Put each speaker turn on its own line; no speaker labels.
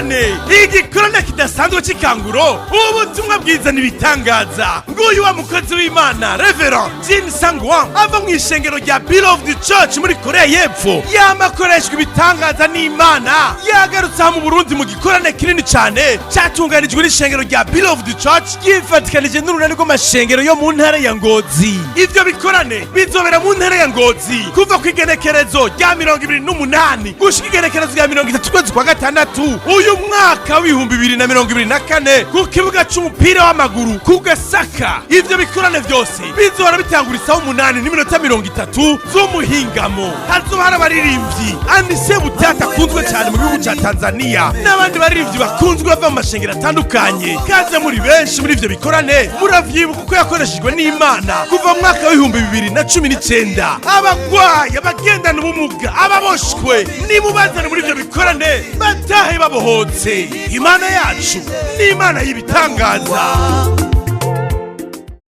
Igikorane, igikorane kidasanzwe cy'ikanguro, ubutumwa bwiza n'ibitangaza. Nguyu wa mukozi w'Imana Reverend Jin Sangwan ava mu ishengero rya Beloved Church muri Korea y'Epfo, yama akoreshwa ibitangaza n'Imana, yagarutse aha mu Burundi mu gikorane kinini cyane cyatunganijwe n'ishengero rya Beloved Church yifatikanije n'urunani rw'amashengero yo mu ntara ya Ngozi. Ivyo bikorane bizobera mu ntara ya Ngozi kuva ku igenekerezo rya 28 gushika igenekerezo rya 30 kwezi kwa gatandatu uyu mwaka w'2024 ku kibuga c'umupira w'amaguru ku Gasaka. Ivyo bikorane vyose bizohora bitangura isaha 8:30 z'umuhingamo. Hazoba hari abaririmbyi Anise Butata akunzwe cyane mu gihugu ca Tanzania n'abandi baririmbyi bakunzwe bava mu mashengero atandukanye. Kaze muri benshi muri ivyo bikorane. Muravyibuka uko yakoreshejwe n'Imana kuva mu mwaka w'2019. Abagwayi, abagendana ubumuga, ababoshwe, nimubazane muri ivyo bikorane batahe babohotse. Imana yacu ni Imana y'ibitangaza.